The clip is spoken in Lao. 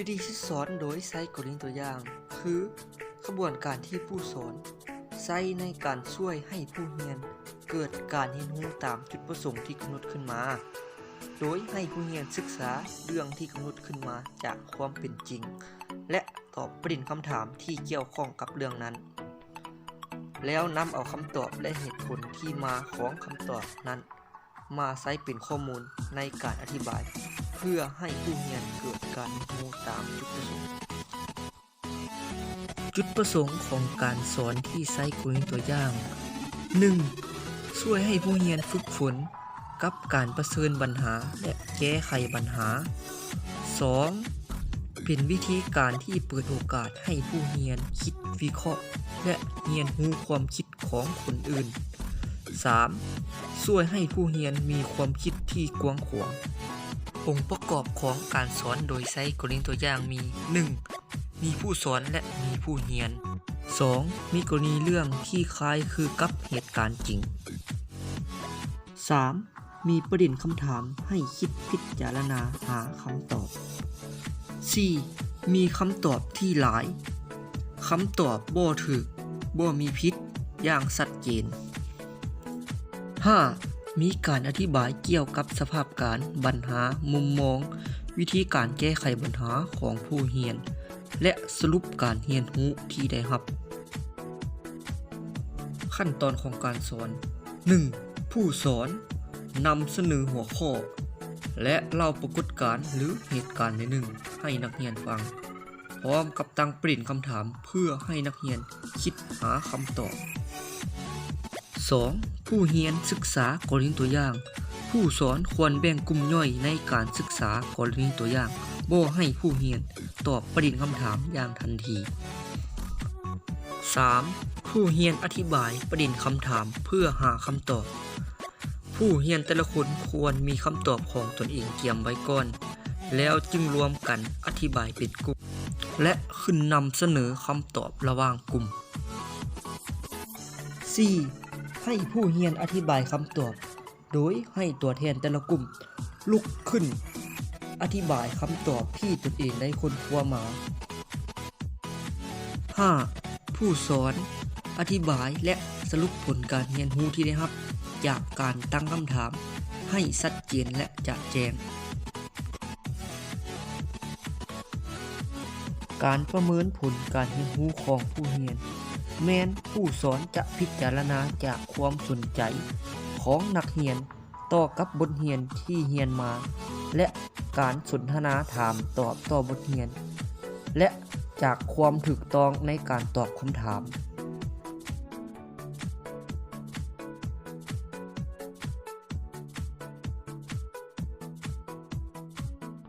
ວິທີທີ່ສອນໂດຍໃຊ້ກໍລະນີຕົວຢ່າງ ຄືຂະບວນການທີ່ຜູ້ສອນໃຊ້ໃນການຊ່ວຍໃຫ້ຜູ້ຮຽນເກີດການຮຽນຮູ້ຕາມຈຸດປະສົງທີ່ກຳນົດຂຶ້ນມາ, ໂດຍໃຫ້ຜູ້ຮຽນສຶກສາເລື່ອງທີ່ກຳນົດຂຶ້ນມາຈາກຄວາມເປັນຈິງ ແລະ ຕອບປະເດັນຄຳຖາມທີ່ກ່ຽວຂ້ອງກັບເລື່ອງນັ້ນ, ແລ້ວນຳເອົາຄຳຕອບ ແລະ ເຫດຜົນທີ່ມາຂອງຄຳຕອບນັ້ນ ມາໃຊ້ເປັນຂໍ້ມູນໃນການອະທິບາຍ ເພື່ອໃຫ້ຜູ້ຮຽນເກີດການຮຽນຮູ້ຕາມຈຸດປະສົງ. ຈຸດປະສົງຂອງການສອນທີ່ໃຊ້ກໍລະນີຕົວຢ່າງ ໜຶ່ງ ຊ່ວຍໃຫ້ຜູ້ຮຽນຝຶກຝົນກັບການປະເຊີນບັນຫາ ແລະ ແກ້ໄຂບັນຫາ. ສອງ ເປັນວິທີການທີ່ເປີດໂອກາດໃຫ້ຜູ້ຮຽນຄິດວິເຄາະ ແລະ ຮຽນຮູ້ຄວາມຄິດ ຂອງຄົນອື່ນ. ສາມ ຊ່ວຍໃຫ້ຜູ້ຮຽນມີຄວາມຄິດທີ່ກວ້າງຂວາງ. ອົງປະກອບຂອງການສອນໂດຍໃຊ້ກໍລະນີຕົວຢ່າງມີ ໜຶ່ງ ມີຜູ້ສອນ ແລະ ມີຜູ້ຮຽນ. ສອງ ມີກໍລະນີເລື່ອງທີ່ຄ້າຍຄືກັບເຫດການຈິງ. ສາມ ມີປະເດັນຄຳຖາມໃຫ້ຄິດພິຈາລະນາຫາຄຳຕອບ. ສີ່ ມີຄຳຕອບທີ່ຫຼາຍ, ຄຳຕອບບໍ່ຖືກ, ບໍ່ມີຜິດຢ່າງຊັດເຈນ. ຫ້າ ມີການອະທິບາຍກ່ຽວກັບສະພາບການ, ບັນຫາ, ມຸມມອງ, ວິທີການແກ້ໄຂບັນຫາຂອງຜູ້ຮຽນ ແລະ ສະຫຼຸບການຮຽນຮູ້ທີ່ໄດ້ຮັບ. ຂັ້ນຕອນຂອງການສອນ ໜຶ່ງ ຜູ້ສອນນຳສະເໜີຫົວຂໍ້ ແລະ ເລົ່າປາກົດການ ຫຼື ເຫດການໃດໜຶ່ງໃຫ້ນັກຮຽນຟັງ, ພ້ອມກັບຕັ້ງປະເດັນຄຳຖາມເພື່ອໃຫ້ນັກຮຽນຄິດຫາຄຳຕອບ. ສອງ ຜູ້ຮຽນສຶກສາກໍລະນີຕົວຢ່າງ. ຜູ້ສອນຄວນແບ່ງກຸ່ມຍ່ອຍໃນການສຶກສາກໍລະນີຕົວຢ່າງ, ບໍ່ໃຫ້ຜູ້ຮຽນຕອບປະເດັນຄຳຖາມຢ່າງທັນທີ. ສາມ ຜູ້ຮຽນອະທິບາຍປະເດັນຄຳຖາມເພື່ອຫາຄຳຕອບ. ຜູ້ຮຽນແຕ່ລະຄົນຄວນມີຄຳຕອບຂອງຕົນເອງກຽມໄວ້ກ່ອນ, ແລ້ວຈຶ່ງລວມກັນອະທິບາຍເປັນກຸ່ມ ແລະ ຂຶ້ນນຳສະເໜີຄຳຕອບລະຫວ່າງກຸ່ມ. ສີ່ ໃຫ້ຜູ້ຮຽນອະທິບາຍຄຳຕອບ ໂດຍໃຫ້ຕົວແທນແຕ່ລະກຸ່ມລຸກຂຶ້ນອະທິບາຍຄຳຕອບທີ່ຕົນເອງໄດ້ຄົ້ນຄວ້າມາ. ຫ້າ ຜູ້ສອນອະທິບາຍ ແລະ ສະຫຼຸບຜົນການຮຽນຮູ້ທີ່ໄດ້ຮັບຈາກການຕັ້ງຄຳຖາມໃຫ້ຊັດເຈນ ແລະ ຈະແຈ້ງ. ການປະເມີນຜົນການຮຽນຮູ້ຂອງຜູ້ຮຽນ ແມ່ນຜູ້ສອນຈະພິຈາລະນາຈາກຄວາມສົນໃຈຂອງນັກຮຽນຕໍ່ກັບບົດຮຽນທີ່ຮຽນມາ ແລະ ການສົນທະນາຖາມຕອບຕໍ່ບົດຮຽນ ແລະ ຈາກຄວາມຖືກຕ້ອງໃນການຕອບຄຳຖາມ.